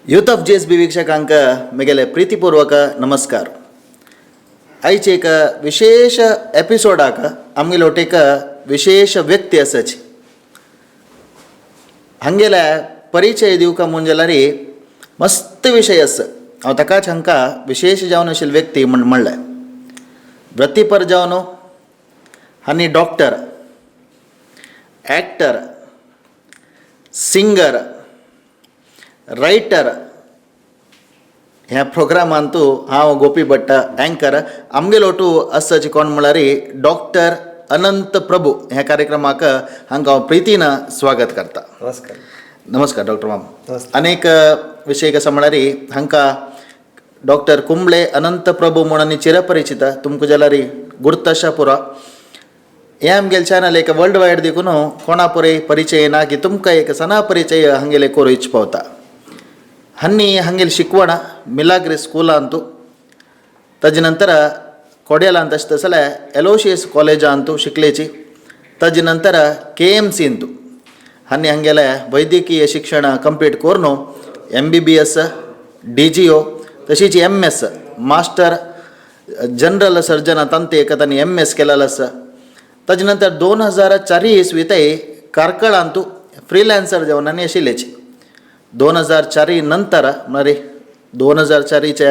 Youth of GSB ವೀಕ್ಷಕಾಂಕ ಮೆಗೆಲೆ ಪ್ರೀತಿಪೂರ್ವಕ ನಮಸ್ಕಾರ. आयचे एक विशेष एपिसोडाक आमगेलो एक विशेष व्यक्ती आसाची. हांगेले परिचय दिवका म्हूण जाल्यार मस्त विशय आसा. हांव ताकाच हांकां विशेष जावन आशिल्ली व्यक्ती म्हूण म्हणलें. वृत्तीपर जावन आनी डॉक्टर, ॲक्टर, सिंगर, रायटर. ह्या प्रोग्रामांतू हांव गोपी भट्ट अँकर. आमगेलो टू आसाची कोण म्हळ्यार डॉक्टर अनंत प्रभू. ह्या कार्यक्रमाक हांकां हांव प्रितीन स्वागत करता. नमस्कार. नमस्कार डॉक्टर माम. नमस्ते. अनेक विशय कसो म्हळ्यार हांकां डॉक्टर कुंबळे अनंत प्रभू म्हूण आनी चिरपरिचित तुमकां जाल्यार गुर्तशा पुरो. हें आमगेलें चॅनल एक वर्ल्ड वायड देखून कोणा पुरे परिचय ना की तुमकां एक सना परिचय हांगेले कोरू इच पावता. हन्नी हांगेली शिकवण मिलाग्री स्कुलांतू, ताजे नंतर कोड्यालांत तशें जाल्यार एलोशियस कॉलेजांतू शिकलेची. ताजे नंतर केएमसींतू आनी हांगेलें वैद्यकीय शिक्षण कंप्लीट करून एमबीबीएस, डीजीओ, तशीच एमएस, मास्टर जनरल सर्जन तांतू एक तांणी एमएस केलेलो आसा. ताजे नंतर 2004 इसवी ते कार्कळांतू फ्रिलॅन्सर जावन आनी आशिल्लेची. 2004 नंतर म्हळ्यार 2004चे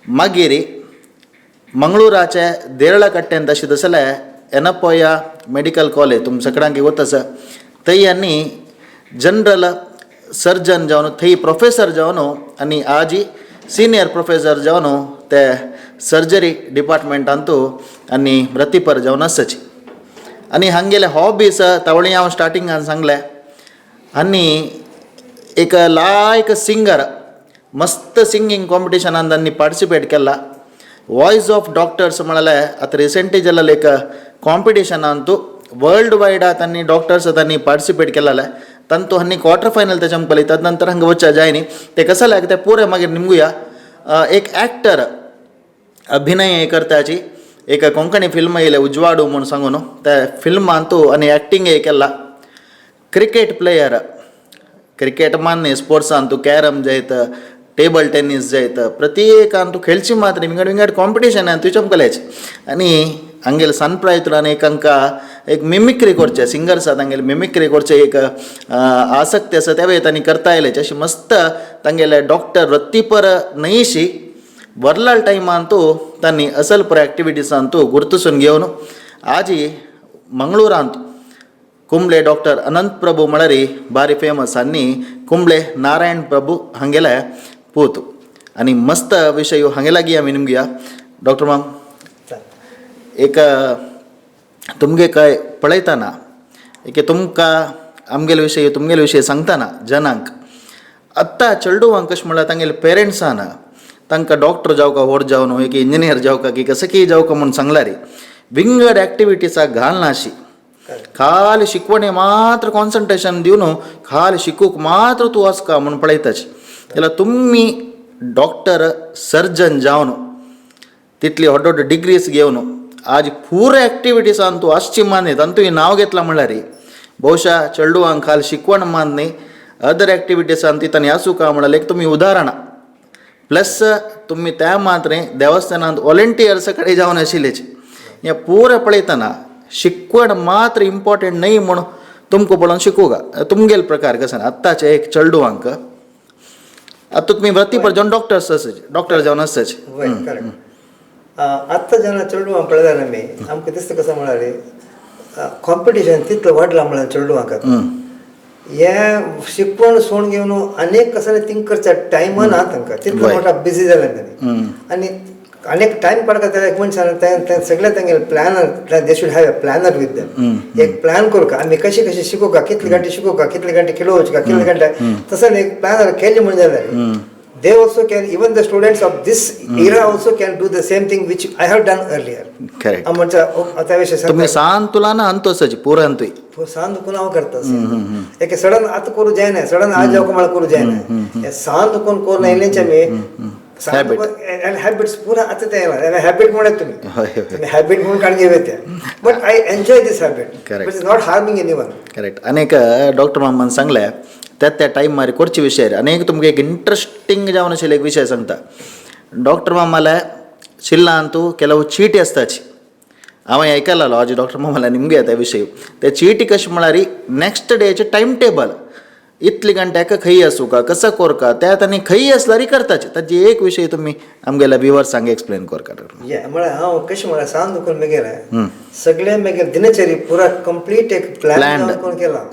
मागीर मंगळुराचे देरळाकट्ट्यान तशें तसले एनपोया मेडिकल कॉलेज तुम सगळ्यांक वत आसा, थंय आनी जनरल सर्जन जावन थंय प्रोफेसर जावन आनी आजी सिनियर प्रोफेसर जावन ते सर्जरी डिपार्टमेंटांतू आनी वृत्तीपर जावन आसाची. आनी हांगेले हॉबीज तवळी हांव स्टार्टिंगान सांगलें. आनी एक लायक सिंगर, मस्त सिंगींग कॉम्पिटिशनान तांणी पार्टिसिपेट केला. वॉयस ऑफ डॉक्टर्स म्हळ्यार आतां रिसेंटली जाल्लें एक कॉम्पिटिशनान तूं वर्ल्ड वायड तांणी डॉक्टर्स तांणी पार्टिसिपेट केलेलें. तांतू हांणी क्वॉर्टर फायनल तेच्या पळय. तद नंतर हांगा वचच्या जाय न्ही ते कसं लायक ते पुरे मागीर निमगुया. एक ॲक्टर, अभिनय करताची. एक कोंकणी फिल्म येयलें उजवाडू म्हूण सांगून, त्या फिल्मान तूं आनी एक्टिंग केला. क्रिकेट प्लेयर, क्रिकेट मान्य, स्पोर्ट्सान तूं कॅरम जायत, टेबल टेनीस जायत, प्रत्येकान तूं खेळची मात्र विंगड विंगड कॉम्पिटिशन तुज्या कलेच. आनी हांगेले सनप्रायतून एक हांकां एक मिमिक्री करचें, सिंगर्स आसा तांगेले मिमिक्री करचें एक आसक्ती आसा, त्या वेळार तांणी करता येयलें. अशें मस्त तांगेले डॉक्टर वृत्तीपर न्हयशी वरलाल टायमान तूं तांणी असल पुरो एक्टिविटीसान तूं गुर्तसून घेवन आजी मंगळुरांत कुंबळे डॉक्टर अनंत प्रभू म्हळ्यार बारी फेमस. आनी कुंबळे नारायण प्रभू हांगेले पूत आनी मस्त विशय हांगे लागीं आमी निमगुया. डॉक्टर माम, एक तुमगे काय पळयतना एक तुमकां आमगेले विशय तुमगेले विशय सांगतना जनांक, आत्तां चेडुवांक कशें म्हणल्यार तांगेले पेरंट्सान तांकां डॉक्टर जावका व्हड जावन एक इंजिनियर जावका की कसं की जावका म्हूण सांगल्यार विंगड एक्टिविटीसाक घालना अशी. खाली शिकवणे मात्र कॉन्सन्ट्रेशन दिवन खाली शिकूंक मात्र तूं वचका म्हूण पळयताची. जाल्यार तुमी डॉक्टर सर्जन जावन तितली व्हड व्हड डिग्रीज घेवन आज पुरो एक्टिविटीसान तूं आसची मान्य तांतूं नांव घेतलां म्हणल्यार बहुशा चेडवांक खाल शिकवण मान न्ही, अदर एक्टिविटीसान ती तांणी आसूं का म्हणल्यार एक तुमी उदाहरणां. प्लस तुमी त्या मात्र देवस्थानांत वॉलंटियर्स कडेन जावन आशिल्लेच. हें पुरो पळयतना शिकवण मात्र इम्पॉर्टंट न्हय म्हूण तुमकां पळोवन शिकूंक तुमगेले प्रकार कसो आत्ताचे एक चेडवांक. आतां तुमी वृत्तीपर जावन डॉक्टर्स आसाचे, डॉक्टर जावन आसाचे. वय, करेक्ट. आत्तां जेन्ना चेडवां पळयता आमी, आमकां दिसता कसं म्हळ्यार कॉम्पिटिशन तितलो वाडलां म्हळ्यार चेडवांक आतां हें शिकवण सोडून घेवन अनेक कसले थिंक करच्या टायम ना तांकां. तितलो मोठो बिजी जालें तांणी आनी अनेक टायम काडका त्या एक मनशान तें सगळें तेंगेलें planner, they should have a planner with them. एक प्लॅन करूका आमी कशी कशी शिकोवका, कितले घंटे शिकोवका, कितले घंटे खेळोवचका, कितले घंटे, तसं एक प्लॅनर केली म्हण जाल्यार they also can, even the students of this era also can do the same thing which I have done earlier. म्हणजे त्या विषयी तुमी सान तुला ना अंतू आसाची पुरो अंतूय. सान दुखून हांव करता. एके सडन आतां करूं जायना, सडन आज जावका म्हळ्यार करूं जायना. हें सान दुखून करून येयलेंच आमी हॅबिट्स पुरा आतां तें येयला हॅबीट म्हणत तुमी हॅबीट म्हणून काडून घेवया ते, but I enjoy this habit, Correct. It is not harming anyone. Correct. अनेक डॉक्टर मामान सांगले त्या त्या टायमार करचे विशय आनी एक तुमकां एक इंट्रस्टींग जावन आशिल्लो एक विशय सांगता. डॉक्टर मामाल्या शिल्लांतू ಕೆಲವು ಚೀಟಿ आसताची, हांवें आयकलालो आज डॉक्टर मामाल्या निमगे त्या विशय. ते चीटी कशें म्हळ्यार नॅक्स्ट डेचे टायम टेबल, इतले घंट्याक खंय आसूका कसो कोरका त्या तांणी खंय आसल्यार करताचे. ताजे एक विशय तुमी आमगेल्या व्युवर्सांक एक्सप्लेन कोरका. ये म्हळ्यार हांव कशें म्हळ्यार सांग दुखून मेगेलें सगळें मेगेलें दिनचर्या पुरा कंप्लीट एक प्लॅन Planned. करून केला.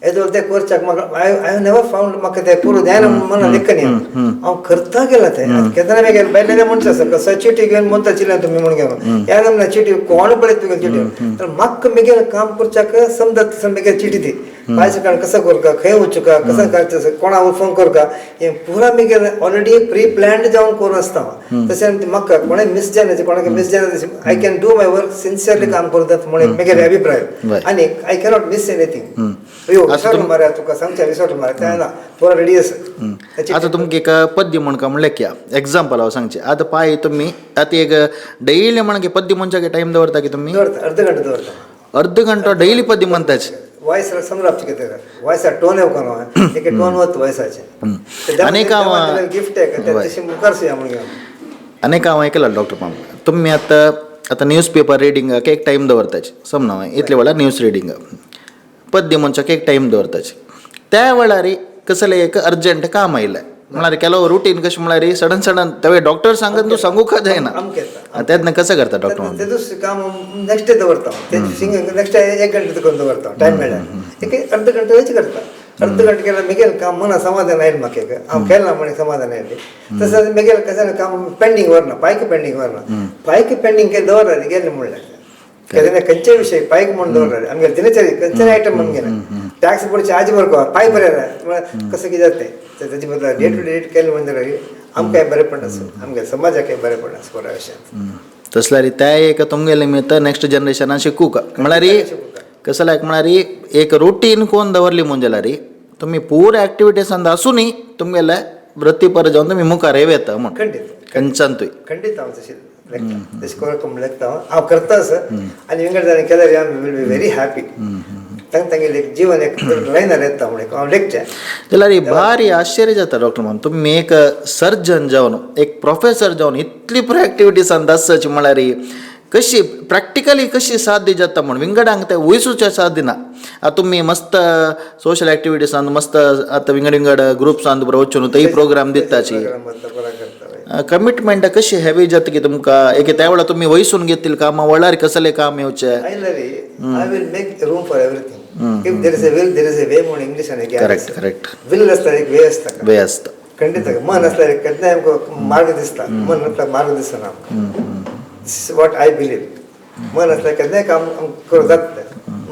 येदोळ तें करच्याक म्हाका I have never found म्हाका तें करूं जायना म्हणून मना लेखनी हांव करता गेला तें केन्ना मागीर भायले मनशां आसा कसो चिटी घेवन म्हणटा चिल्यान तुमी म्हणून घेवन ह्या ना चिटी कोण पळयत तुगे चिटी, तर म्हाका मेगेलें काम करच्याक समजत मेगेली चिटी ती पांयस काड कसो करका खंय वचूका कसो करचें कोणा फोन करका हें पुरा मेगेलें ऑलरेडी प्री प्लॅन्ड जावन करून आसता हांव. तशें म्हाका कोणें मिस जायना, कोणाक मिस जायना, I can do my work sincerely काम करूं जाता म्हणून मेगेलें अभिप्राय. आनी I cannot miss anything. यो विसरलो मरे तुका सांगचें विसरलो मरे तें ना पुरा रेडी आसा. आतां तुमकां एक पद्य म्हणका म्हणल्यार किया एग्जाम्पल हांव सांगचें. आतां पांय तुमी आतां एक डेली म्हणके पद्य मनशाक टायम दवरता की तुमी दवरता, अर्द घंटो दवरता. अर्द घंटो डेली पद्य म्हणताचे. वॉयस समजापचे कितें वॉयसा टोन येवका एक टोन वता वॉयसाचें. आनीक हांव गिफ्ट तशें मुखार सुया म्हणून. आनीक हांव आयकला डॉक्टर माम तुमी आतां आतां न्यूज पेपर रिडींगाक एक टायम दवरताचे समजा इतले वेळार न्यूज रिडींग पद्य मनशाक एक टायम दवरताचे. त्या वेळार कसलें एक अर्जंट काम आयलें म्हळ्यार ಕೆಲವು रुटीन कशें म्हळ्यार सडन सडन तेवे डॉक्टर सांगत तूं सांगूंक जायना तेन्ना कसं करता डॉक्टर? ते दुसरें काम नेक्स्ट डे दवरता, ते नेक्स्ट डे एक घंटे करून दवरता टायम मेळ्ळ्यार एक अर्द घंटो वेच करता. अर्द घंटे केल्यार मेगेलें काम मना समाधान आयलें म्हाका एक हांव केलां म्हण समाधान आयलें. तशें मेगेलें कशें काम पेंडींग व्हरना, पायक पेंडींग व्हरना, पायक पेंडींग केलें दवरता गेलें म्हणल्यार केन्ना खंयच्याय विशय पायक म्हणून दवरता आमगेले दिनचर्या खंयच्याय आयटम आमगेले टॅक्स पडचे आजी बरोबर पाय बरें म्हळ्यार कसं कितें जाता तें ताजे बदला डे टू डे केलें म्हणजे आमकांय बरें पडना, आमगे समाजाकय बरें पडना बऱ्या विशयांत. तसल्यार त्या एक तुमगेलें निमित्त नेक्स्ट जनरेशनान शिकूंक म्हळ्यार कसं लायक म्हळ्यार एक रुटीन कोण दवरली म्हूण जाल्यार तुमी पुरा एक्टिविटीसान आसूनय तुमगेले वृत्तीपर जावन तुमी मुखार येव येता म्हूण खंडीत खंयच्यानतूय खंडीत हांव तशें लेखता तशें करूंक म्हण लेखता हांव करता आसा आनी विंगड जाणांनी केल्यार I will be very happy. तांकां तांगेलें एक जीवन एक लायनार येता म्हण हांव लेखचें जाल्यार भारी आश्चर्य जाता डॉक्टर माम तुमी एक सर्जन जावन एक प्रोफेसर जावन इतली पुरो एक्टिविटीसान आसची म्हळ्यार कशी प्रॅक्टिकली कशी साध्य जाता म्हूण विंगडांक तें वयसूचें साध्य ना. आतां तुमी मस्त सोशल एक्टिविटीसान मस्त आतां विंगड विंगड ग्रुप्सान बरोबर वचून थंय प्रोग्राम दिताची कमिटमेंट कशी हेवी जाता की तुमकां एक त्या वेळार तुमी वयसून घेतील कामां वळार कसलें काम येवचें. I will make room for everything. If there is a will there is a way म्हणून इंग्लिशान एक करेक्ट करेक्ट. Will आसल्यार एक वे आसता, वे आसता खंडीत. मन आसल्यार केन्नाय आमकां मार्ग दिसता, मन नासल्यार मार्ग दिसना आमकां. This is what I believe. मन आसल्यार केन्नाय काम करूं जाता,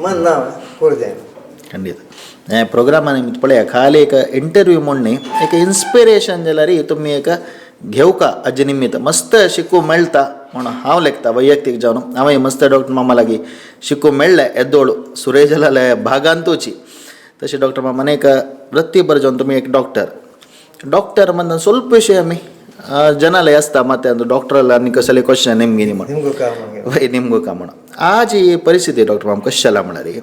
मन ना करूं जायना. खंडीत हें प्रोग्रामा निमित्त पळया खाली एक इंटरव्यू म्हूण न्ही एक इन्स्पिरेशन जाल्यार तुमी एक घेवका हाजे निमित्त मस्त शिकूंक मेळटा म्हूण हांव लेखता वैयक्तीक जावन. हांवें मस्त डॉक्टर मामा लागीं शिकूंक मेळ्ळें येदोळ सुरेश भागांतूची. तशें डॉक्टर मामान एक वृत्तीपर जावन तुमी एक डॉक्टर डॉक्टर म्हणून ಸ್ವಲ್ಪ विशय आमी जनालय आसता मात्या डॉक्टराला आनी कसले क्वेश्चन निमगिनी म्हण वय निमगो काम म्हण आज ही परिस्थिती डॉक्टर माम कशें जाला म्हळ्यार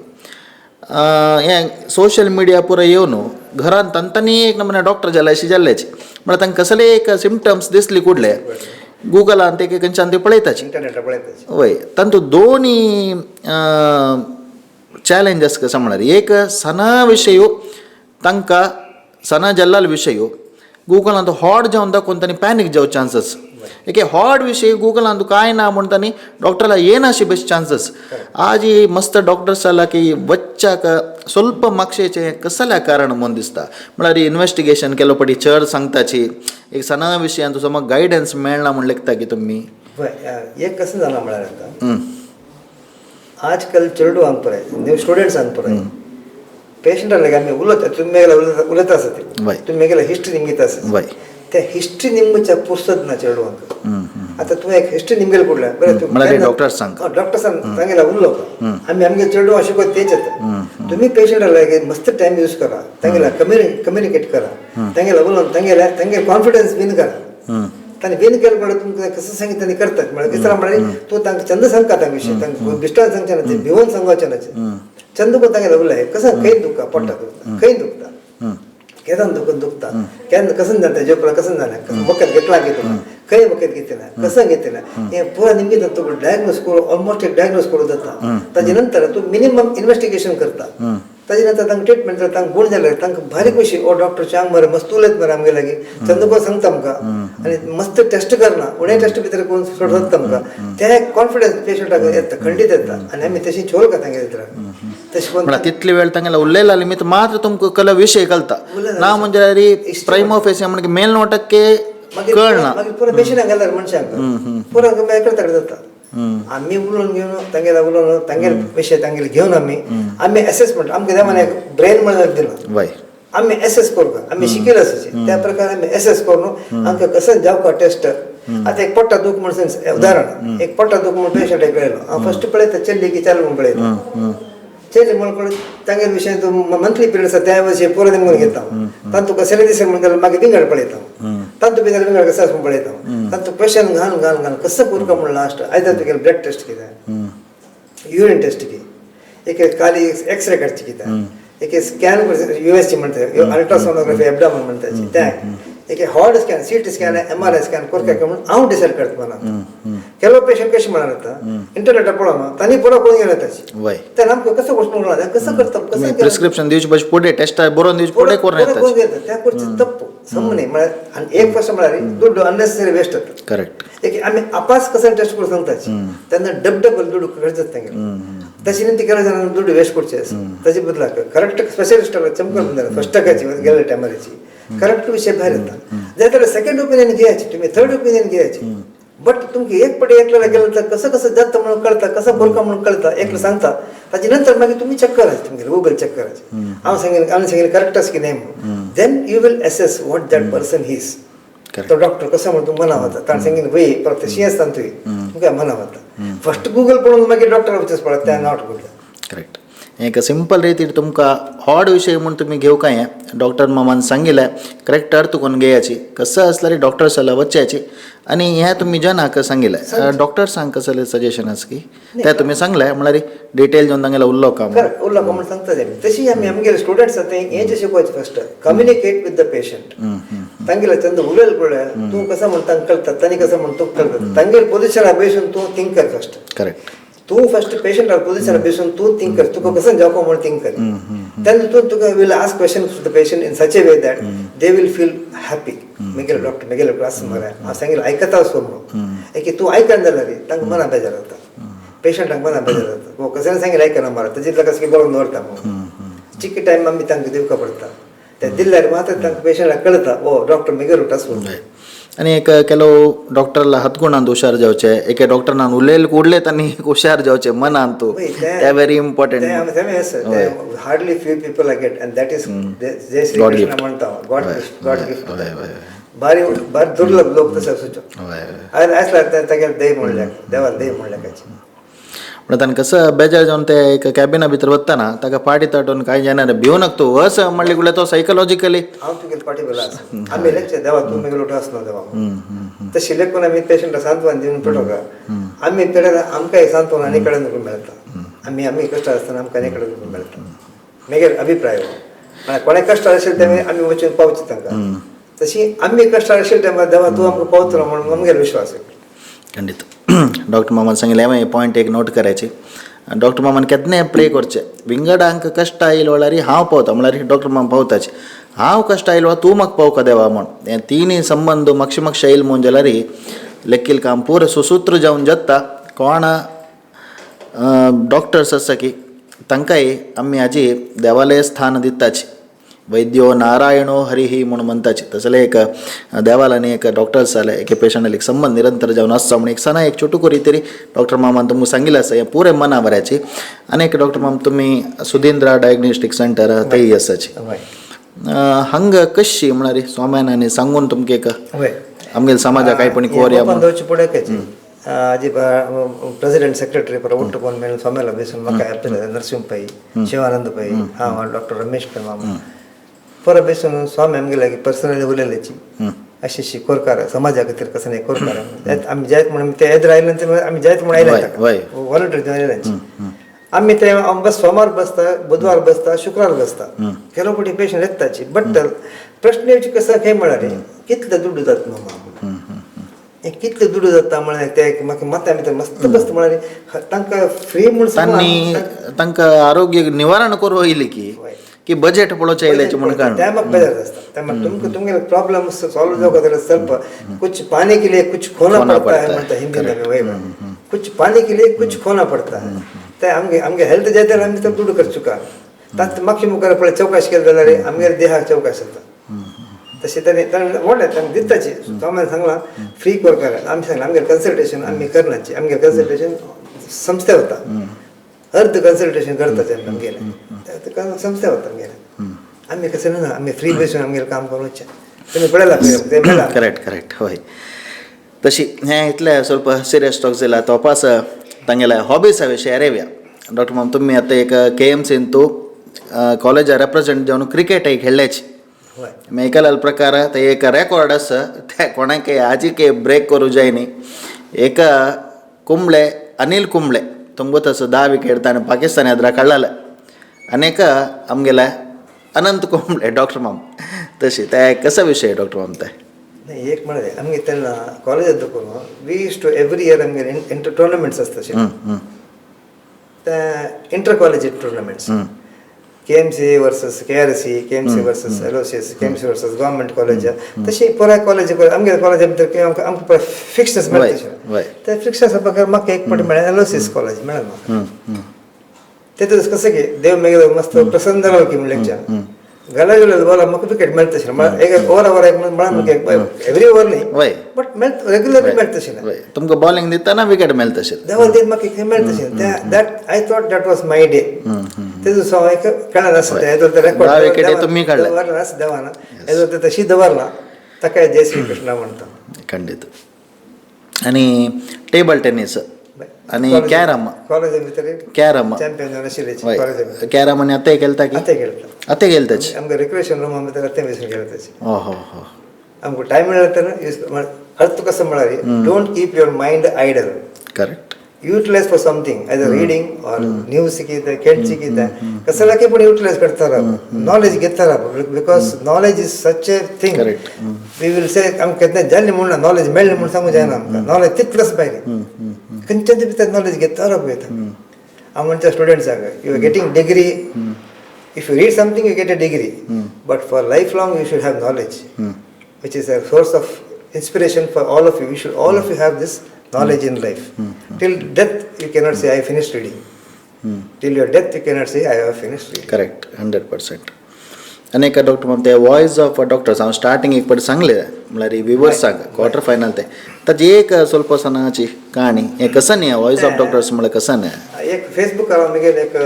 हें सोशल मिडिया पुरो येवन घरान तांतांनी एक नमुने डॉक्टर जाला अशें जाल्ल्याचे म्हळ्यार तांकां कसले एक सिमटम्स दिसली कुडले गुगलान ते खंयच्यान ते पळयताचे वय. तांतू दोनी चॅलेंजस कशें म्हळ्यार एक सणा विशय तांकां सणा जाल्लो विशय गुगलान हॉट जावन दाखोवन तांणी पॅनीक जावं चान्सीस, एके हॉट विशय गुगलान कांय ना म्हूण तांणी डॉक्टराला येनाशे बेस्ट चान्सीस. आज ही मस्त डॉक्टर्स जाला की बच्चाक ಸ್ವಲ್ಪ मागशेचें कसल्या कारण म्हूण दिसता म्हळ्यार इन्वेस्टिगेशन केलो पटी चड सांगताची एक सणा विशयान तुजो म्हाका गायडन्स मेळना म्हूण लेखता की तुमी. एक कसं जालां म्हळ्यार आतां आजकाल चेडवांक पळय न्यू स्टुडंट्सांक पळय पेशंटाक आमी उलयता तुमी मेगेले उलयता आसा ते तुमी मेगेले हिस्ट्री निमगिता आसा ते हिस्ट्री निमगच्या पुस्तक ना चेडवांक. आतां तुवें एक हिस्ट्री निमगेले कुडल्या बरें तूं डॉक्टर सांग डॉक्टर सांग तांगेला उरलो आमी आमगे चेडवां शिकयता तेच येता. तुमी पेशंटाक लागी मस्त टायम यूज करा, तांगेला कम्युनिकेट करा, तांगेला उलोवन तांगेले तांगेले कॉन्फिडन्स विन करा. तांणी वेन केलं म्हळ्यार तुमकां कसं सांगितलं तांणी करतात. म्हळ्यार कितें म्हळ्यार तूं तांकां चंद सांगता तांकां विशय, तांकां बिश्टान सांगचें ना, ते भिवून सांगचें ना. चंद कोण तांगेले उलय कसं खंय दुखता, पोटाक दुखता, खंय दुखता, केन्ना दुखून दुखता, केन्ना कसं जाता, जेवपा कसं जालें, वखद घेतला घेतला, खंय वखद घेतला, कसं घेतला, हें पुरा निमगे तुका डायग्नोज करून ऑलमोस्ट एक डायग्नोज करून जाता. ताजे नंतर तूं मिनिमम इन्वेस्टिगेशन करता. ताजे नंतर तांकां ट्रिटमेंट जाता, तांकां गुण जाल्यार तांकां भारी खुशी, ओ डॉक्टर चांग मरे मस्त उलयत मरे आमगे लागीं, चंद कोण सांगता आमकां आनी मस्त टेस्ट करना, उणे टेस्ट भितर कोण सोडता आमकां, ते कॉन्फिडन्स पेशंटाक येता, खंडीत येता. आनी आमी तशी चोल का तांगे तशें म्हळ्यार तितली वेळ तांगेले उलयला निमित्त मात्र तुमकां कला विशय कळता ना, म्हणजे प्राइम ऑफ म्हणजे ಮೇಲ್ನೋಟಕ್ಕೆ कळना. मागीर पुरा पेशंटाक घालता मनशांक पुरा करता जाता. आमी उलोवन घेवन तांगेले उलोवन तांगेले विशय तांगेले घेवन आमी आमी एसेसमेंट आमकां देवान एक ब्रेन म्हणल्यार दिलो, वय आमी एसेस करूं, आमी शिकिल्ले आसाचे त्या प्रकार आमी एसेस करून आमकां कसं जावका टेस्ट. आतां एक पोटा दूख म्हण उदाहरण, एक पोटा दूख म्हण पेशंट एक येयलो, हांव फस्ट पळयता चेल्ली की चालू म्हण पळयता, चेल्ली म्हण तांगेले विशय मंथली पिरियड आसा त्या विशय पुरो निमून घेता, तांतू कसले दिसा म्हण जाल्यार मागीर विंगड पळयता, तांतू भितर विंगड कसं आसा म्हण पळयता, तांतू क्वेश्चन घाल घाल घाल कसं पुरका म्हण लास्ट आयज तुगेले ब्लड टेस्ट कितें, युरिन टेस्ट की, एक खाली एक्सरे काडची कितें, एक स्कॅन USG म्हणटा, अल्ट्रासोनोग्राफी एबडामन म्हणटा तें, एक hard scan, CT scan, MRI scan करता म्हणून हांव डिसायड करता मनात. ಕೆಲವು पेशंट कशें म्हणणार आतां इंटरनेटार पळोवन तांणी पुरो करून गेले ताची, वय तेन्ना आमकां कसो वचूंक मेळना, कसो करता, कसं प्रिस्क्रिप्शन दिवचे पयशे पुढे टेस्ट बरोवन दिवचे पुढे करून येता घेता त्या करचे तप्पू समने म्हळ्यार. आनी एक प्रश्न म्हळ्यार दुड्डू अननेसेसरी वेस्ट जाता. करेक्ट. एक आमी आपास कसं टेस्ट करून सांगताची तेन्ना डबल दुड्डू खर्च जाता तांगेले, तशी न्ही ती केलं जाल्यार दुड्डू वेस्ट करचे आसा. ताजे बदलाक करेक्ट स्पेशलिस्ट चमकल जाल्यार फस्टाकाची गेले टायमाराची करेक्ट विशय भायर येता. जाल्यार सेकंड ओपिनियन घेयाची, तुमी थर्ड ओपिनियन घेयाची, बट तुमकां एक पटी एकल्याला गेलं तर कसं कसं जाता म्हणून कळता, कसं करता म्हणून कळता, एकलं सांगता ताजे नंतर मागीर तुमी चेक करायचे, तुमगेले गुगल चेक करायचे, हांव सांगेन आमी सांगेन करेक्ट आसा की न्हय म्हणून, then you will assess what that person his. तो डॉक्टर कसो म्हणून तूं मना वता, ताणें सांगेन वय परत तशी आसता तुवें तुमकां मना वता. फस्ट गुगल पळोवन मागीर डॉक्टर वचच पळय, तें not good. Correct. एक सिंपल रीतीर तुमकां हॉड विशय म्हूण तुमी घेवंक हें डॉक्टर मामान सांगिल्लें, करेक्ट अर्थ करून घेयाची, कसं आसल्यार डॉक्टर सल्ला वचयाची. आनी हें तुमी जनाक सांगिल्लें, डॉक्टर्सांक कसलें सजेशन आसा की तें तुमी सांगलें, म्हळ्यार डिटेल जावन तांगेलो उल्लो काम. करेक्ट, उरलो म्हणून सांगता आमी. तशी आमी आमगेले स्टुडंट्स आतां हें जें शिकोवचें first communicate with the patient. तांगेले चंद उलयले पळय तूं कसं म्हण तांकां कळटा, तांणी कसं म्हण तुका कळटा, तांगेले पोजिशना बेसून तूं थिंक कर फस्ट. करेक्ट. तूं फस्ट पेशंटा पोजिशना बेसून तूं थिंक कर, तुका कसं जावपा म्हण थिंक कर, तेन्ना तूं तुका will ask question to the patient in such a way that they will feel happy. मेगेले डॉक्टर मेगेले क्लास मरे हांव सांगिल्लें आयकता आसो म्हणून, एक तूं आयकना जाल्यार तांकां मना बेजार जाता, पेशंटाक मना बेजार जाता, हो कसं सांगिल्लें आयकना मरे ताजे कसं बरोवन दवरता म्हणून. चिक्की टायम आमी तांकां दिवका पडटा, ते दिल्यार मात्र तांकां पेशंटाक कळटा ओ डॉक्टर मेगेर उठा आसो. आनी एक ಕೆಲವು डॉक्टरला हतगुणान हुशार जावचे, एके डॉक्टरान उलयले उडले तांणी हुशार जावचे मनान तूं, ते very important. Hardly few people I get and that is Jai Shri Krishna म्हणटा, गॉड गॉड गिफ्ट. भारी भारी दुर्लभ लोक तशें आसूचो आसल्यार तागेले देव म्हणल्यार देवाक देव म्हणल्यार कांयच. म्हणून ताणें कसं बेजार जावन ते एक कॅबिना भितर वतना ताका पाटी ताटून कांय जायना रे भिवनाक तूं असं म्हणलें कुडल्यार तो सायकोलॉजिकली हांव तुगेले पाटी बेला आसा, आमी लेक्चर देवा तूं मेगेलो उठो आसना देवा तशी लेखून आमी पेशंटाक सांत्वन दिवन पेटोवका, आमी पेडा आमकां सांत्वन आनी कडेन नुकून मेळटा, आमी आमी कश्ट आसतना आमकां आनी कडेन नुकून मेळटा. मेगेल अभिप्राय हो म्हळ्यार कोणें कश्ट आशिल्लें तेमी आमी वचून पावचे तांकां, तशी आमी कश्ट आशिल्ले टायमार देवा तूं आमकां पावतलो म्हणून आमगेलो विश्वास. खंडीत. डॉक्टर मामान सांगिल्लें हांवें पॉयंट एक नोट करायची. डॉक्टर मामान केन्नाय प्रे करचें, विंगडांक कश्ट आयलो म्हळ्यार हांव पावता, म्हळ्यार डॉक्टर माम पावताचे, हांव कश्ट आयलो तूं म्हाका पावका देवा म्हण, हें तिनूय संबंद मातशे मातशे आयल म्हूण जाल्यार लेखील काम पुरो सुसूत्र जावन जाता. कोण डॉक्टर्स आसा की तांकांय आमी हाजी देवालय स्थान दिताची, वैद्यो नारायणो हरिही म्हूण म्हणटाची, तसले एक देवालांनी एक डॉक्टर्स जाले एके पेशंटाक एक संबंद निरंतर जावन आसचो म्हूण एक सना एक छोटू तरी डॉक्टर मामान तुमकां सांगिल्लें आसा, हें पुरें मना बऱ्याची. आनी एक डॉक्टर माम तुमी सुधींद्रा डायग्नोस्टीक सेंटर तेय आसाची, हांगा कशी म्हळ्यार स्वाम्यान सांगून तुमकां एक आमगेले समाजाक काय पण कोर्या दवरचे फुडें कशी आजी प्रेसिडेंट सेक्रेटरी पर ಒಟ್ಟು कोण मेळून स्वाम्याला बेसून म्हाका आपले नरसिंह पै, शिवानंद पै, हांव डॉक्टर रमेश पै मामा परत बेसून स्वामी आमगेले पर्सनली उलयल्याची. अशी अशी कोरकार समाजा खातीर कसं नाही कोरकार आमी जायत म्हणून ते येद्र आयले आमी जायत म्हणून आयले व्हॉलंटियर आयले. आमी ते बस सोमार बसता, बुधवार बसता, शुक्रार बसता, ಕೆಲವು ಪटी पेशंट येताची. बट प्रश्न येवचे कसं काय म्हळ्यार कितले दुडू जाता मामा, कितले दुडू जाता म्हळ्यार ते म्हाका मत आमी मस्त बसता म्हळ्यार तांकां फ्री म्हूण तांणी तांकां आरोग्य निवारण करूं येयली की की बजेट पळोवचें येयल्याचें म्हूण कारण त्या म्हाका बेजार आसता. त्या म्हाका तुमकां तुमगेले प्रॉब्लम सॉल्व जावपाक जाल्यार ಸ್ವಲ್ಪ कुछ पाने के लिए कुछ खोना पड़ता है म्हणटा हिंदीन आमी. वय, कुछ पाने के लिए कुछ खोना पड़ता है. ते आमगे आमगे हेल्थ जायत जाल्यार आमी तो दुडू खर्च चुका तांत मागशे मुखार पळय चवकाश केली जाल्यार आमगेले देहाक चवकाश जाता. तशें ताणें ताणें व्हडलें तांकां दिताची. तो सांगलां फ्री करकार आमी सांगलां आमगेलें कन्सल्टेशन आमी करनाची, आमगेलें कन्सल्टेशन संस्थे वता, अर्द कन्सल्टेशन करता आमगेलें संस्थे वता आमगेलें. आमी कसं ना आमी फ्री बसून आमगेलें काम करूं तुमी पळयला. करेक्ट करेक्ट, हय. तशी हें इतलें ಸ್ವಲ್ಪ सिरियस टॉक जाल्यार तोपास तांगेल्या हॉबीसा विशय येवया. डॉक्टर माम, तुमी आतां एक केएमसीन तूं कॉलेजा रेप्रेजेंट जावन क्रिकेटय खेळ्ळेच. मेकलाल प्रकार ते एक रेकॉर्ड आसा, ते कोणाकय आजीकय ब्रेक करूं जाय न्ही. एक कुंबळे, अनिल कुंबळे तुमकां तसो 10 विकेट ताणें पाकिस्तान येद्रा काडलेले, आनी एक आमगेले अनंत कुंबळे डॉक्टर माम. तशी ते कसो विशय डॉक्टर माम ते? नाही एक म्हळ्यार आमगे तेन्ना कॉलेजात दखून we use to every year आमगे इंटर टुर्नामेंट्स आसता ते inter college tournaments, KMC versus KRC, KMC versus Aloysius, KMC versus government college. तशी पुराय कॉलेज आमगे कॉलेज भितर आमकां आमकां फिक्सनेस मेळटा. ते फिक्सनेस प्रकार म्हाका एक पाटी मेळ्ळें एलोसियस कॉलेज मेळ्ळें म्हाका. तेतून कसं की देव मागीर मस्त प्रसन्न जालो की म्हणल्यार गला गेलो बॉल म्हाका विकेट मेळटा तशें एक ओवर ओवर एक म्हळ्यार म्हाका एवरी ओवर न्ही बट मेळटा, रेगुलरली मेळटा तशें. तुमकां बॉलिंग दितना विकेट मेळटा तशें देवान दित म्हाका एक मेळटा तशें. That I thought that was my day. तेजो हांव एक खेळना आसता रेकॉर्ड तुमी काडले दवरला आसा देवान येदो ते तशी दवरला ताका जय श्री कृष्णा म्हणटा. खंडीत. आनी टेबल टेनीस आनी कॅरम? कॉलेजा भितर कॅरम चॅम्पियन जावन आशिल्ले कॉलेजा भितर. कॅरम आनी आतांय खेळटा की? आतां खेळटा. आतां खेळटाच आमकां रिक्रिएशन रूमा भितर आतां बसून खेळटाच. हो हो हो. आमकां टायम मेळ्ळो तर यूज अर्थ कसो म्हळ्यार don't keep your mind idle. Correct. Utilize for something as a reading or news शिकयता, खेळ शिकयता, कसल्याकय पूण युटिलायज करता रावप, नॉलेज घेता रावप, because knowledge is such a thing. We will say आमकां केन्ना जालें म्हूण ना, नॉलेज मेळ्ळें म्हूण सांगूंक जायना आमकां. नॉलेज तितलोच पायले खंयच्यान भितर नॉलेज घेता रावप येता. हांव म्हणटा स्टुडंट्सांक, you are getting degree, if you read something you get a degree, but for life long you should have knowledge, which is a source of inspiration for all of you. You should all of you have this knowledge in life. Till death you cannot say I finished reading. Till your death you cannot say I have finished reading. Correct, 100%. आनी एक doctor माम, ते voice of doctors हांव starting एक पाटी सांगलें म्हळ्यार विवर्साक quarter final ते ताजी एक ಸ್ವಲ್ಪ सनाची कहाणी हें कसं न्ही वॉयस ऑफ डॉक्टर्स म्हळ्यार कसं न्ही? एक फेसबुकार हांव मुगेलें एक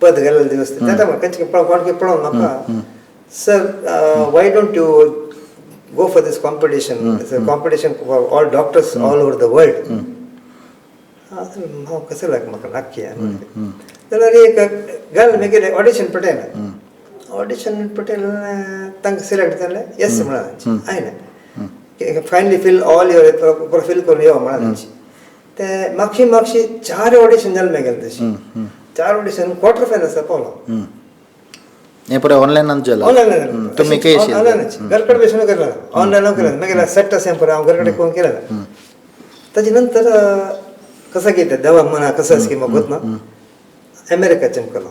पद गेल्लें दिवस तेन्ना म्हाका खंयचें कोण पळोवन म्हाका, sir why don't you go for this competition? It's a competition for all doctors all over the world. हांव कसं लाग म्हाका नक्की जाल्यार एक घाल मागीर ऑडिशन पटयलें. ऑडिशन पटयलें, तांकां सिलेक्ट जालें, येस म्हणलें आयलें. Finally feel all your fill करून यो म्हणलें. ते मागशी मागशी 4 ऑडिशन जालें मागीर तशी 4 ऑडिशन क्वॉर्टर फायनल्स पावलो. हें पुराय ऑनलायनान जालां? ऑनलायन. तुमी कशी? ऑनलायनच घर कडेन बसून केलें, ऑनलायन केलें. मागीर सेट आसा पळय हांव घर कडेन करून केलें. ताजे नंतर कसं कितें देवा मना कसं आसा की म्हाका गोत ना अमेरिका चमकलो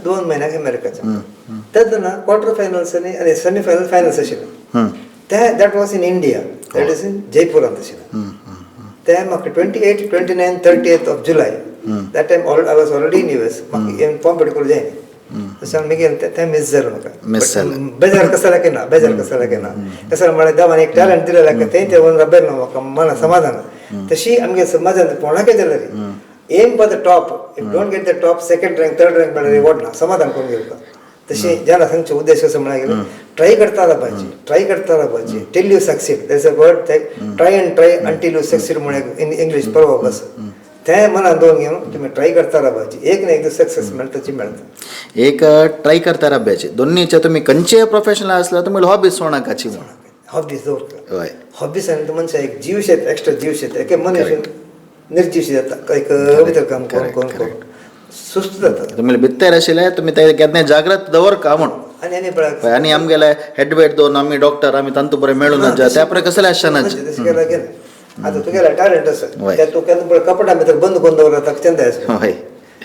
2 म्हयन्याक अमेरिका चमकलो. तेन्ना क्वॉर्टर फायनल्स आनी सेमी फायनल फायनल्स आशिल्लें ते that was in India, that is in जयपुरांत आशिल्लें. ते म्हाका 28, 29, 30 of July that time I was already in US. म्हाका कॉम्पिट करूं जाय तशें मागीर तें मिस जालें म्हाका. बेजार कसो लागना, बेजार कसो लागना, कसो म्हळ्यार देवान एक टॅलंट दिलें लागता तें तें रबेर ना म्हाका मना समाधान. तशी आमगे समाजान कोणाकय जाल्यार aim for the top, if don't get the top second rank third rank मेळ्ळ्यार रिवॉर्ड ना, समाधान करून घेवका. तशी जेन्ना सांगचे उद्देश कसो म्हळ्यार ट्राय करता रावपाची, ट्राय करता रावपाची till you succeed. There is a word try and try until you succeed म्हळ्यार इन इंग्लीश परवा बस तें मनान दवरून घेवन तुमी ट्राय करता रावपाची, एक ना एक दीस सक्सेस मेळटाची मेळटा. एक ट्राय करता रावपाची दोन्हीच्या तुमी खंयचेय प्रोफेशनल आसल्यार तुमी हॉबी सोणाकाची म्हूण. हॉबीज दवरता. हय. हॉबीज आनी मनशाक एक जीव शेत, एक्स्ट्रा जीव शेत, एके मनीस निर्जीव जाता, एक भितर काम करून करून करून सुस्त जाता. तुमी भितर आशिल्ले तुमी ते केन्ना जाग्रत दवर का म्हूण. आनी आनी पळय आनी आमगेले हेडवेट दोन आमी डॉक्टर आमी तांतू बरें मेळून त्या परे कसलें आसना. तशें केल्यार गेलें. आतां तुगेलें टॅलंट आसा वय. ते तूं केन्ना पळय कपडा भितर बंद करून दवरता चंद आसा. हय.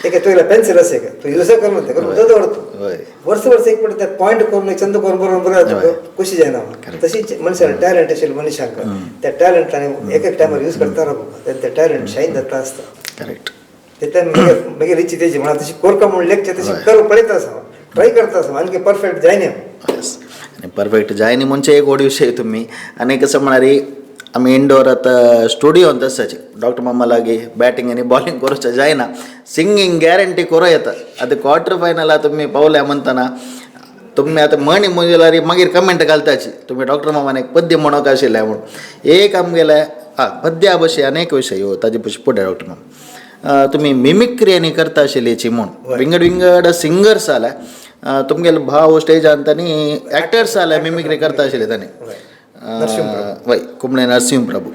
एके तुगेलें पेन्सिल आसा एक तूं यूज करून ते करून दवरता. हय. वर्स वर्स एक पडटा ते पॉयंट करून चंद करून बरोवन बरोवन खुशी जायना. तशीच मनशाक टॅलंट आशिल्ले मनशांक त्या टॅलंट आनी एक एक टायमार यूज करता रावप ते टॅलंट शायन जाता आसता. करेक्ट. ते मागीर इच्छा तेजी म्हणा तशी कोरका म्हणून लेखचे तशी करूं पळयता आसा, ट्राय करता आसा, आणखी परफेक्ट जायना. येस, आनी परफेक्ट जायना म्हणजे एक व्हड विशय तुमी. आनी कसं म्हळ्यार आमी इंडोर आतां स्टुडियोंत आसाचे डॉक्टर मामा लागीं बॅटींग आनी बॉलिंग करूचें जायना, सिंगींग गॅरंटी करूं येता. आतां क्वॉर्टर फायनल तुमी पावल्या म्हणटना तुमी आतां म्हणी म्हणल्यार मागीर कमेंट घालताची तुमी डॉक्टर मामान एक पद्य म्हणोंक आशिल्लें म्हूण. एक आमगेले आं पद्या भशेन अनेक विशय हो ताजे भशेन फुडें डॉक्टर मामा तुमी मिमिक्री आनी करता आशिल्लीची म्हूण विंगड विंगड सिंगर्स जाल्या तुमगेले भाव स्टेजान तांणी एक्टर्स जाल्या मिमिक्री करता आशिल्ले तांणी. वय, कुंबळे नरसिंह प्रभू.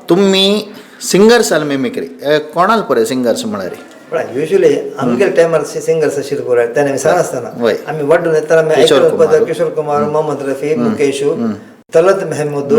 तुमी सिंगर्स जाले मिमिक्री कोणाल पळय सिंगर्स म्हळ्यार? पळय युजली आमगेले टायमार सिंगर्स आशिल्ले पळय तेन्ना आमी सान आसतना वय. आमी वाड्डून येतना आमी किशोर आयकून कुमार. पळयता किशोर कुमार, मोहम्मद रफी, मुकेश, तलत मेहमूद,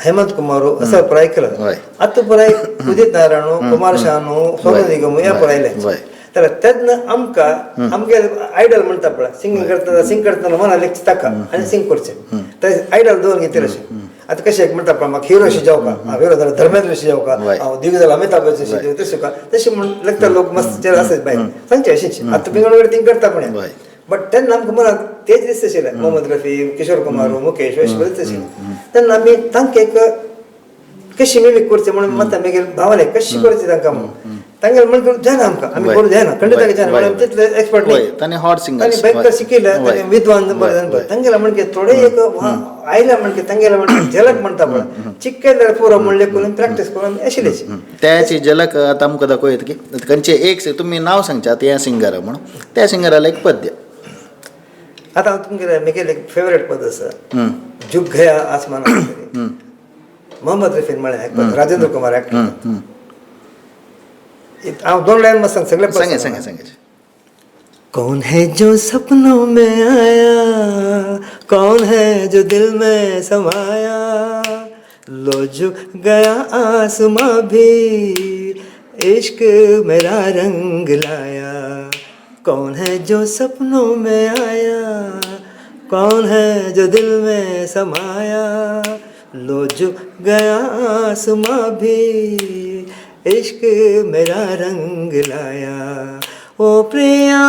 हेमंत कुमार असं पळय आयकलां. वय. आतां पळय उदीत नारायण, कुमार शानू, सोनू निगम हे पळयले. वय. तर तेन्ना आमकां आमगे आयडल म्हणटा पळय सिंगींग करतना सिंग करतना मना लेगचे ताका आनी सिंग करचें तर आयडल दवरून घेतले अशें. आतां कशें म्हणटा पळय म्हाका हिरो अशें जावका, हांव हिरो जाल्यार धर्मेंद्र अशें जावका, वय. हांव दिग जाल्यार अमिताभ बच्चन अशें जावं, तशें का तशें म्हूण लागता लोक मस्त चेर आसत भायर सांगचें अशेंच. आतां विंगड विंगड थिंग करता पण वय. बट तेन्ना आमकां मनात तेच दिसता आशिल्लें मोहम्मद रफी, किशोर कुमार, मुकेश अशें दिसता आशिल्लें. तेन्ना आमी तांकां एक कशी मिमीक करचें म्हणून मत मागीर भावले कशी करची तांकां म्हणून तांगेले म्हण जायना आमकां, आमी करूं जायना, खंडीत जायना म्हणून तितले एक्सपर्ट न्ही. तांणी हॉट सिंगर्स तांणी भयंकर शिकयले, तांणी विद्वान बरें तांगेले म्हणजे थोडे एक आयले म्हणजे तांगेले म्हणजे झलक म्हणटा पळय चिक्केल्यार पुरो म्हणले करून प्रॅक्टीस करून आशिल्लेच. त्याची झलक आतां आमकां दाखोवं की खंयचे एक तुमी नांव सांगचे आतां ह्या सिंगरा म्हणून त्या सिंगराला एक पद्य. आतां हांव तुमगेलें म्हगेलें एक फेवरेट पद आसा, झुक गया आसमान, मोहम्मद रफीन म्हळें एक पद, राजेंद्र कुमार एक्टर. हांव दोन लायन मस्त सगळे सांगे सांगे सांगे. कौन है जो सपनों में आया, कौन है जो दिल में समाया, लो झुक गया आसमां भी इश्क मेरा रंग लाया. कौन है जो सपनों में आया, कौन है जो दिल में समाया, लो झुक गया आसमां भी इश्क मेरा रंग लाया. ओ प्रिया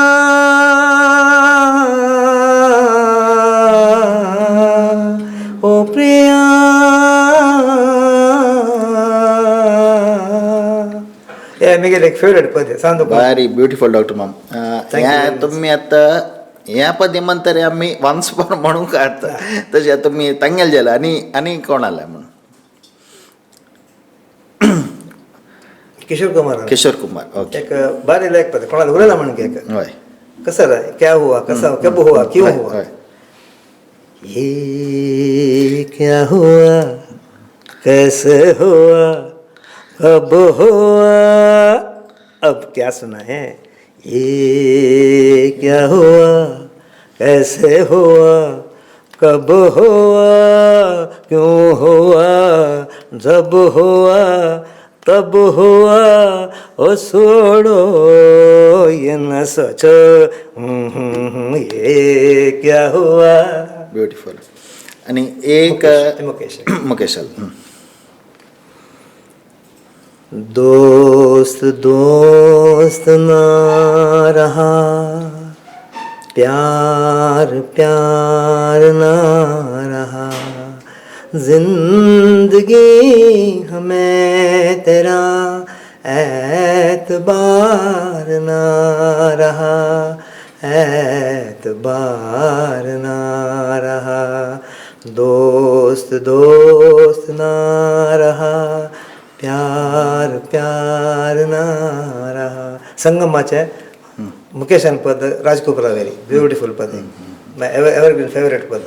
ओ प्रिया. हे म्हगेलें एक फेवरेट पद सांग. भारी ब्युटिफूल डॉक्टर माम. ह्या तुमी आतां ह्या पद्य म्हणतरी आमी वन्स मोर म्हणूंक आतां तशें तुमी तांगेले जाले आनी आनी कोण आले म्हणून? किशोर कुमार. किशोर कुमार, ओके. एक बारी लायक पद कोणाला उलयला म्हणून एक हय. कसं रे क्या हुआ, कसा कब हुआ, क्यों हुआ, ये क्या हुआ, कैसे हुआ, कब हुआ, अब क्या सुना है, ये क्या हुआ, कैसे हुआ, कब हुआ, क्यों हुआ, जब हुआ तब हुआ, ओ छोड़ो ये न सोचो ये क्या हुआ. ब्युटिफूल. आणि एक मुकेश. मुकेश. दोस्त दोस्त ना रहा, प्यार प्यार ना रहा, जिंदगी हमें तेरा एतबार ना रहा, एतबार ना रहा, दोस्त दोस्त ना रहा, प्यार प्यार ना रहा. संगमाचे मुकेशान पद राज कपूरा वेरी ब्युटिफूल पद, my evergreen favourite पद.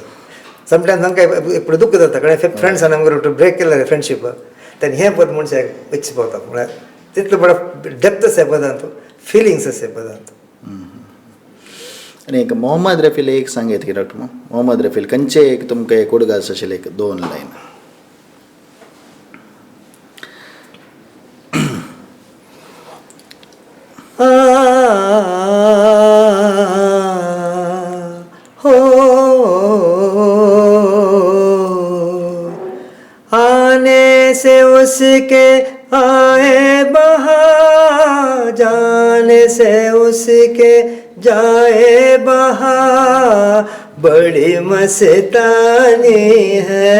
समटायम्स आमकां एक दुःख जाता कारण फ्रेंड्सान आमगेर ब्रेक केलें फ्रेंडशीप तेन्ना हें पद मनशाक इच्छा पावता म्हळ्यार तितलो बरो डेप्थ आसा पदांत, फिलिंग्स आसा पदांत. आनी एक मोहम्मद रफील एक सांगयत की डॉक्टर मोहम्मद रफील खंयचे एक तुमकां एक उडगास आशिल्लें एक दोन लायन. हो आने से उसके आए बहार, जाने से उसके जाए बहार, बड़ी मस्तानी है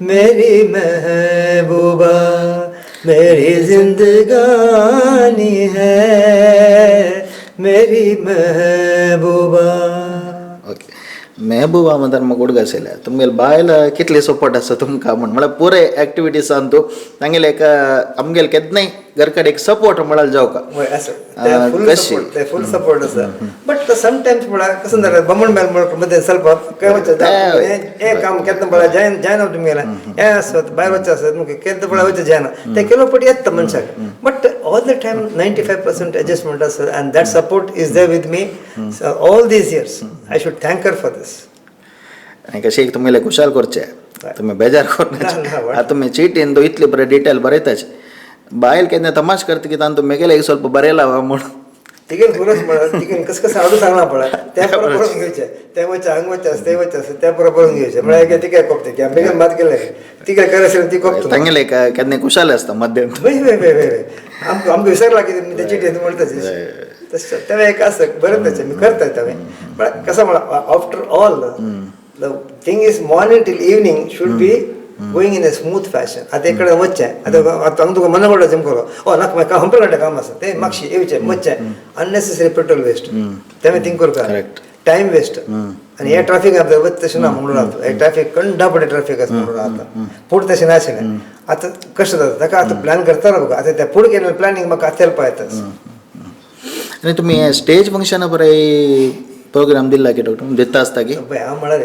मेरी महबूबा, मेरी जिंदगानी है मेरी महबूबा. ओके, मेहबूबा म्हणटात म्हाका उडगास येयल्या तुमगेले बायल कितली सपोर्ट आसा तुमकां म्हण, म्हळ्यार पुराय एक्टिविटीसान तूं तांगेले एक आमगेले केन्नाय घर कडेन एक सपोर्ट म्हळ्यार जावका. हय आसा, फूल कशी? सपोर्ट, फूल सपोर्ट आसा. बट समटायम्स म्हळ्यार कसं जालें बामण मेल मदें ಸ್ವಲ್ಪ काय वचत हें काम केन्ना पळय जायन जायना तुमगेलें हें आसत भायर वचचें आसत तुमकां केन्ना पळय वचचें जायना तें ಕೆಲವು पटी येता मनशाक, but all the time 95% adjustment आसा and that support is there with me all these years. I should thank her for this. आनी कशें एक तुमगेलें खुशाल करचें, तुमी बेजार ना, ना, करून आतां तुमी चिटीन तो इतली बरें डिटेल बरयताच, बायल केन्ना तमाश करता की तांतू मेगेले एक ಸ್ವಲ್ಪ बरयला म्हूण. तिगेन पुरोच म्हळ्यार तिगेन कसं कसं हाडून सांगलां पळय तें बरोबर बरोवन घेवचें, तें वचचें हांगा वचचें आसा तें वचचें आसा तें बरोबर बरोवन घेवचें म्हळ्यार तिका कोपता की बेगीन मात केलें तिका कर आशिल्लें ती कोपता. तांगेले केन्ना खुशाल आसता मध्यम. हय हय हय हय आमकां आमकां विसरला की ते चिटयेन म्हणटा तशें तें एक आसा बरें तशें मी करता तें. पण कसं म्हळ्यार after all the thing is morning till evening should be going in a smooth fashion. आतां एक कडेन वचचें आतां आतां हांगा तुका मनगोडा जिम करो ओ नाका म्हाका हंपल घंटे काम आसा तें मागशी येवचें वचचें अननेसेसरी पेट्रोल वेस्ट तें थिंक करता, टायम वेस्ट. आनी हें ट्राफीक आतां वच तशें ना म्हणून आतां हें ट्राफीक कंडापडे ट्राफीक आसा म्हणून आतां फूड तशें नाशिल्लें आतां कशें जाता ताका आतां प्लॅन करता बघा आतां तें फूड केलें प्लॅनिंग म्हाका आतां हेल्प येता. आनी तुमी स्टेज फंक्शना बरें प्रोग्राम दिला की डॉक्टर दिता आसता की? पळय हांव म्हळ्यार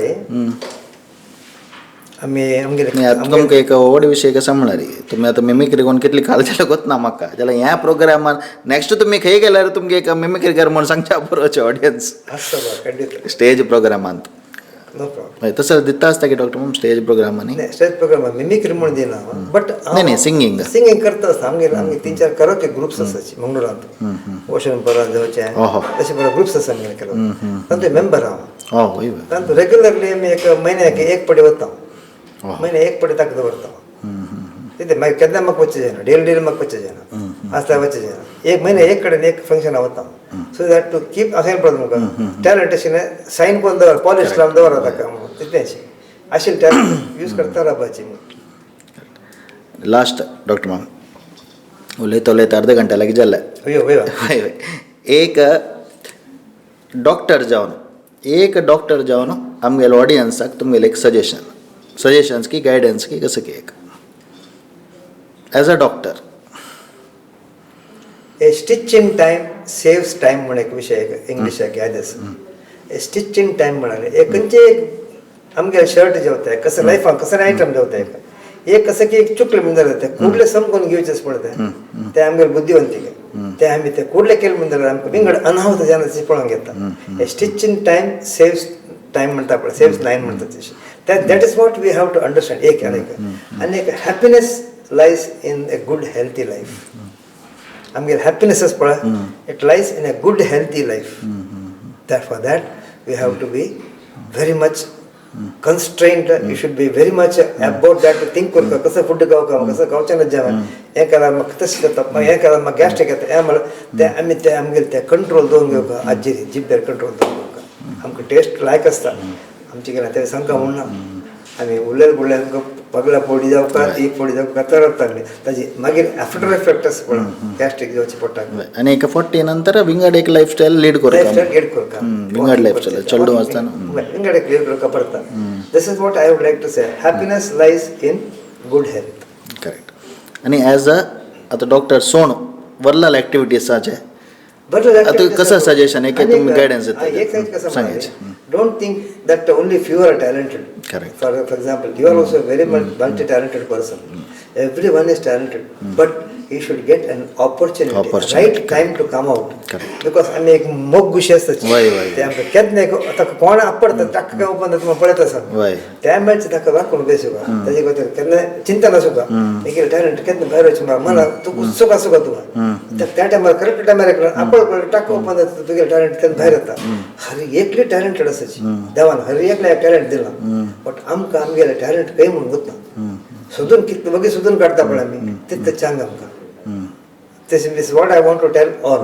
आमी आमगेले आतां तुमकां एक व्हड विशय कसो म्हळ्यार तुमी आतां मिमिक्री करून कितली काल जाल्यार गोत ना म्हाका, जाल्यार ह्या प्रोग्रामान नेक्स्ट तुमी खंय गेल्यार तुमगे एक मिमिक्री कर म्हूण सांगच्या बरोवचे ऑडियन्स आसता बा खंडीत स्टेज प्रोग्रामांत. No problem. हय तसो दिता आसता की डॉक्टर स्टेज प्रोग्रामांनी? स्टेज प्रोग्राम मिमिक्री म्हूण दिना बट नाही सिंगींग सिंगींग करता आसता. आमगेर आमगे 3-4 कराओके ग्रुप्स आसाची मंगळूरांत ओशन परा जावचें तशें बरो ग्रुप्स आसा आमगेले ಕೆಲವು तांचे मेंबर हांव. हय तांतू रेगुलरली आमी एक म्हयन्याक एक पटी वता, म्हयन्या एक पटी ताका दवरता. तितें मागीर केन्ना म्हाका वचचें जायना, डेली डेली म्हाका वचचें जायना, आसता वचचें जायना. एक म्हयन्या एक कडेन एक फंक्शन वता सो that to keep अशें पडटा तुमकां टॅलंट आशिल्लें सायन करून दवर पॉलिश लावन दवरा ताका म्हणून तितलें आशिल्लें टॅलंट यूज करता रावपाची. लास्ट डॉक्टर माम उलयता उलयता अर्द घंटा लागीं जालें. अयो अयो हय हय एक डॉक्टर जावन, एक डॉक्टर जावन आमगेले ऑडियन्साक तुमगेले एक सजेशन, सजेशन्स की गायडन्स की कसं की एक as a doctor. A stitch in time saves time म्हण एक विशय इंग्लिशाक याद आसा. ए स्टिच इन टायम म्हळ्यार एक खंयचे एक आमगे शर्ट जेवताय कसं लायफाक कसं आयटम जेवताय एक कसं की एक चुकलें म्हण जाल्यार तें कुडलें समकोन घेवचें पडटा तें आमगेले बुद्धिवंतीक तें आमी तें कुडलें केलें म्हण जाल्यार आमकां विंगड अनाहत जाना पळोवंक येता. A stitch in time saves time म्हणटा पळय, सेव्स नायन म्हणटा तशें that is what we have to understand. एक आनी एक happiness lies in a good healthy life. आमगेर हॅपिनेस आसा पळय it lies in a good healthy life. That for that we have to be very much constrained. You should be very much about that to think करता कसं food खावका कसं खावचें ना जेवण हें केल्यार म्हाका तशें जाता हें केल्यार म्हाका गॅस्ट्रीक येता हें म्हळ्यार तें आमी तें आमगेलें तें कंट्रोल दवरून घेवका आजी जिब्यार कंट्रोल दवरून घेवका. आमकां टेस्ट लायक आसता आमचे केन्ना तें सांगका म्हूण ना आमी उलयले उलयले आमकां पगला पोडी जावका ती पोडी जावका तरता आमी ताजी मागीर आफ्टर इफेक्ट आसा पळय गॅस्ट्रीक जावचें पडटा. आनी एक 40 नंतर विंगड एक लायफ स्टायल लीड करता, लायफ स्टायल लीड करता, विंगड लायफ स्टायल चेडूं आसतना विंगड एक लीड करता पडटा. This is what I would like to say, happiness lies in good health. Correct. आनी एज अ आतां डॉक्टर सोण वर्लाल एक्टिविटीजाचे बरें आतां कसं सजेशन एक तुमी गायडन्स एक दिता कसं सांगायचें. Don't think that only few are talented. Correct. For example, you are also very multi talented person. Everyone is talented, but you should get an opportunity, Opportunity, right time to come out. Correct. Because आमी एक मोग गुशी आसता वय, वय. ते आमकां केन्ना एक ताका कोण आपडता ताका काय ओपन जाता पळयत आसा वय. त्या मेळचे ताका राखून बेसूका ताजे खातीर केन्ना चिंता नासूका एक टॅलंट केन्ना भायर वचून मला तूं उत्सुक आसूका तुका त्या टायमार करेक्ट टायमार आपण टाक ओपन जाता तुगे टॅलंट केन्ना भायर येता. हर एकली टॅलंटेड आसाची देवान हर एकल्या टॅलंट दिला, बट आमकां आमगेले टॅलंट खंय म्हणून वतना सोदून कितले वगी सोदून काडटा पळय आमी तितलें चांग आमकां. This is what I want to tell all.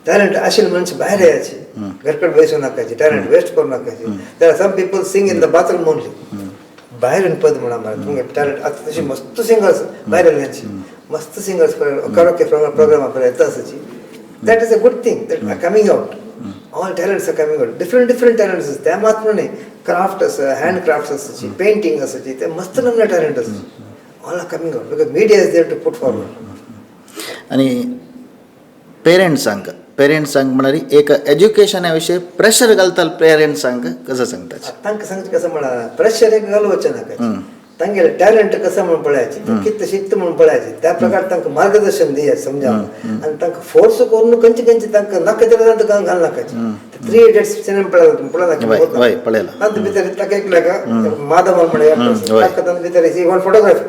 Talent आशिल्ले मनीस भायर येयाची, घरकड बसूं नाकाची, टॅलंट वेस्ट करूं नाकाची. There are some people sing in the bathroom only. भायर येवन पद म्हणा मरे तुमगे टॅलंट. आतां तशी मस्त सिंगर्स भायर येयल्यांची, मस्त सिंगर्स करोके प्रोग्रामा पळय येता आसाची. That is a good thing that are coming out. All talents are coming out, different different talents आसा. ते मात्र न्ही, क्राफ्ट आसा, हँड क्राफ्ट आसाची, पेंटींग आसाची, ते मस्त नमूने टॅलंट आसाची. All are coming out because media is there to put forward. आनी पेरेंट्सांक म्हळ्यार एक एज्युकेशना विशयी प्रेशर घालता पेरेंट्सांक कसो सांगता? तांकां सांगचें कसं म्हणा, प्रेशर एक घालवचें नाका. तांगेलें टॅलंट कसं म्हणून पळयाचें, ते कितलें शिकता म्हणून पळयाचें, त्या प्रकार तांकां मार्गदर्शन दिया समजावन आनी तांकां फोर्स करून खंयचे खंयचे तांकां नाका जाल्यार तांकां घालनाकाचें. थ्री इडियट्स सिनेमा पळयला तुमी? पळयला? वय, पळयला. तातूंत भितर ताका एकल्याक माधव म्हणून ताका तातूंत भितर he want photography.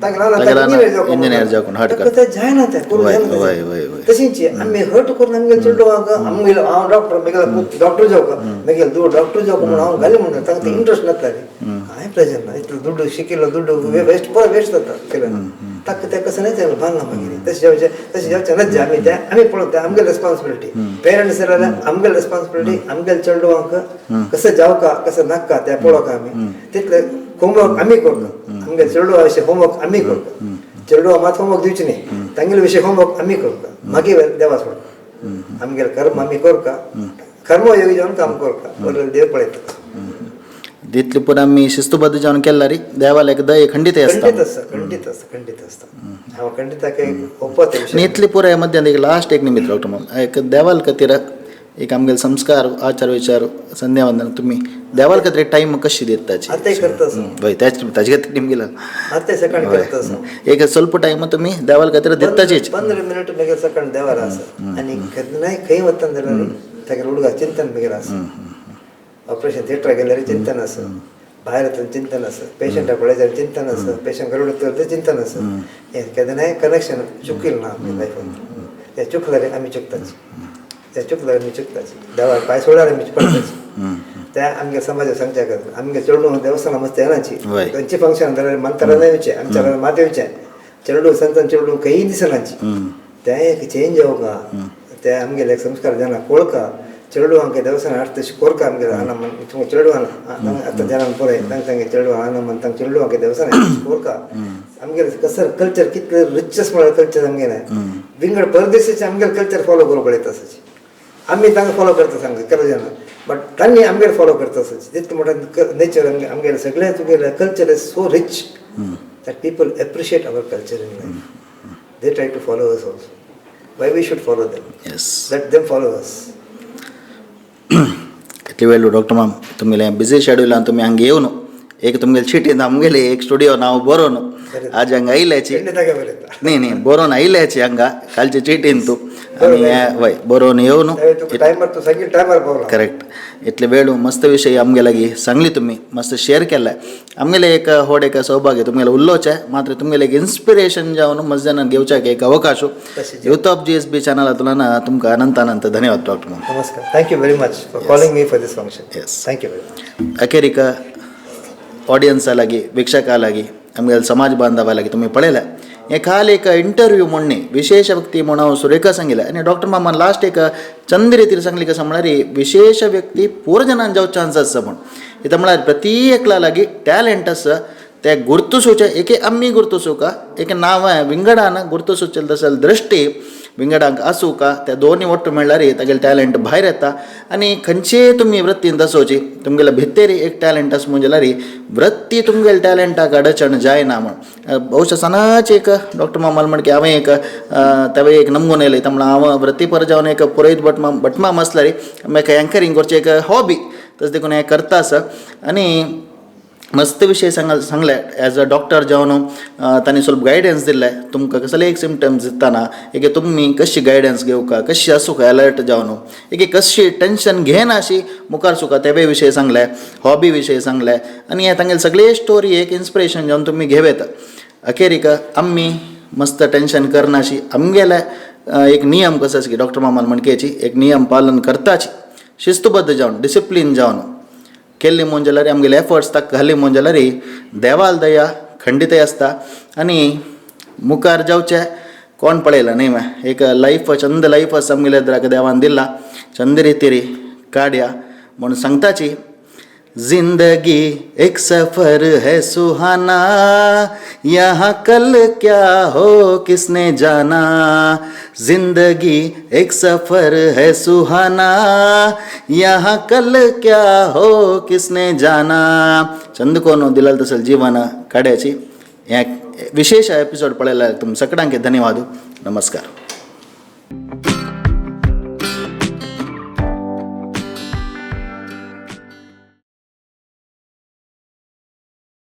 ताका इंजिनियर जावून हट ताका ते जायना, तें करूं जायना. वय वय वय तशींच आमी हट करून आमगेले चेडवांक आमगेले हांव डॉक्टर, मागीर डॉक्टर जावका, मागीर दुड डॉक्टर जावका म्हणून हांव घाली म्हणून तांकां ते इंट्रस्ट नासता रे. कांय प्रयोजन ना, इतलो दुड्डू शिकिल्लो दुड्डू वेस्ट पळय वेस्ट जाता केल्यान. ताका तें कसं नाही जालें बांदना मागीर तशें जावचें, तशें जावचें नाच. आमी तें आमी पळोवता आमगेले रेस्पॉन्सिबिलिटी पेरंट्स जाल्यार आमगेले रेस्पॉन्सिबिलिटी आमगेले चेडवांक कसं जावका कसं नाका तें पळोवका आमी. तितलें होमवर्क आमी करता, आमगे चेडवा विशीं होमवर्क आमी करता. चेडवा मात होमवर्क दिवचें न्ही, तांगेले विशीं होमवर्क आमी करता. मागीर देवा सोडटा, आमगेले कर्म आमी करता, कर्म योगी जावन काम करता, बरोबर देव पळयता. तितली पुरो आमी शिस्तबद्ध जावन केल्यार देवाक दये खंडीत आसता. खंडीत आसता, खंडीत आसता, खंडीत आसता. हांव खंडीत ओपत. आनी इतली पुराय मध्यान एक लास्ट एक निमित्त डॉक्टर माम, एक देवाल खातीर एक आमगेले संस्कार आचार विचार संध्या वंदन तुमी देवाल खातीर टायम कशी दिता ताची? आतांय करता आसा. वय, ताचे खातीर निमगेला. आतांय सकाळी करता आसा. एक ಸ್ವಲ್ಪ टायम तुमी देवाल खातीर दिताचीच. 15 मिनट मागीर सकाळी देवार आसा आनी केन्नाय खंय वतना जाल्यार तागेले उडगा चिंतन मागीर आसा. ऑपरेशन थिएटर गेल्यार चिंतन आसा, भायर वतना चिंतन आसा, पेशंटाक पळयत जाल्यार चिंतन आसा, पेशंट घरा वता चिंतन आसा. हें केन्नाय कनेक्शन चुकील ना आमच्या लायफान. तें चुकल्यार आमी चुकताच, तें चुकल्यार आमी चुकताच, देवाक पांय सोडल्यार आमी पडटाच. त्या आमगे समाजाक सांगच्या खातीर आमगे चेडूं देवस्थानां मस्त येनाची, खंयचें फंक्शन जाल्यार मंत्रालय येवचें, आमच्या घरान मात येवचें, चेडूं संतान चेडूं खंयी दिसनाची. तें एक चेंज जावका, तें आमगेले संस्कार जाणा कोळका, चेडवांक देवस्थान हाडटा तशें कोरका आमगेले आना म्हण चेडवान आतां जाणांक पळय तांकां तांगे चेडवां आना म्हण तांकां चेडवांक देवस्थान कोरका. आमगेले कसर कल्चर कितलें रिचस म्हळ्यार कल्चर आमगेलें. विंगड परदेशाचें आमगेलें कल्चर फॉलो करूंक पळयता आसाची. आमी तांकां फॉलो करता सांगता केलो जाणा, बट तांणी आमगेर फॉलो करता आसाची. तितलें म्हणटा नेचर आमगेलें सगळें तुगेलें culture is so rich that people appreciate our culture in life. They try to follow us also. Why we should follow them? Yes. Let them follow us. इतली वेळ डॉक्टर माम तुमगेलें बिजी शेड्युलान तुमी हांगा येवन एक तुमगेले चिटीन आमगेले एक स्टुडियो नांव बरोवन आज हांगा आयल्याची. न्ही न्ही बरोवन आयल्याची हांगा कालचे चिटीन तूं आनी वय बरोवन येवन करेक्ट. इतले वेळ मस्त विशय आमगे लागीं सांगली तुमी, मस्त शेअर केलाय. आमगेले एक व्हड एक सौभाग्य तुमगेले उलोवचें, मात्र तुमगेले एक इन्स्पिरेशन जावन मस्त जाणांक घेवच्याक एक अवकाश यूथ ऑफ GSB चॅनलांतल्यान तुमकां अनंत अनंत धन्यवाद डॉक्टर. नमस्कार, thank you very much for calling me for this function. Yes, thank you very much. अखेरीक ऑडियन्सा लागीं, वीक्षकां लागीं, आमगेले समाज बांधवा लागीं तुमी पळयल्या हे खाल एक इंटरव्यू म्हणणे विशेष व्यक्ती म्हणून हांव सुरेखा सांगिल्लें. आनी डॉक्टर मामान लास्ट एक चंद रितीर सांगली कसं म्हळ्यार विशेष व्यक्ती पूर जणांक जावं चान्स आसा म्हूण. इथं म्हळ्यार प्रति एकला लागीं टॅलंट आसा ते गुर्तुसूचे एके आमी गुर्तुसूका एक नांव विंगडान गुर्तुसूचें तसले दृश्टी विंगडांक आसूका त्या दोनी ಒಟ್ಟು मेळ्ळ्यार तागेलें टॅलंट भायर येता. आनी खंयचेय तुमी वृत्तीन दसोवची तुमगेले भितरी एक टॅलंट आसा म्हूण जाल्यार वृत्ती तुमगेले टॅलंटाक अडचण जायना म्हूण. बहुशा सणाच एक डॉक्टर मामाल म्हण की हांवें एक तेवे एक नमून येयलें म्हळ्यार हांव वृत्तीपर जावन एक पुरोहीत भटमाम आसल्यार म्हाका एंकरींग करचें एक हॉबी. तशें देखून हें करता आसा. आनी मस्त विशय सांगले एज अ डॉक्टर जावन तांणी ಸ್ವಲ್ಪ गायडन्स दिल्लें तुमकां कसले एक सिमटम्स दिसतना एक तुमी कशी गायडन्स घेवका, कशी आसूंक अलर्ट जावन, एक कशी टेंशन घेना अशी मुखार सुका तेवे विशय सांगले, हॉबी विशय सांगले. आनी हे तांगेले सगळे स्टोरी एक इन्स्पिरेशन जावन तुमी घेवेत. अखेरीक आमी मस्त टेंशन करनाशी आमगेले एक नियम कसो आसा की डॉक्टर मामान म्हणकेची एक नियम पालन करताची, शिस्तबद्ध जावन, डिसिप्लीन जावन केल्ली म्हूण जाल्यार आमगेले एफर्ट्स ताका घाली म्हूण जाल्यार देवाल दया खंडीतय आसता. आनी मुखार जावचें कोण पळयलां न्ही मागीर एक लायफ चंद लायफ आसा आमगेले देवान दिला चंद रितीरी काड्या म्हूण सांगताची. जिंदगी एक सफ़र है सुहाना, यहाँ कल क्या हो किसने जाना. जिंदगी एक सफ़र है सुहाना, यहाँ कल क्या हो किसने जाना. चंद कोन दिलाल तसल जीवन काड्याची. ह्या विशेष एपिसोड पळयल्यार तुम सगळ्यांक धन्यवाद. नमस्कार.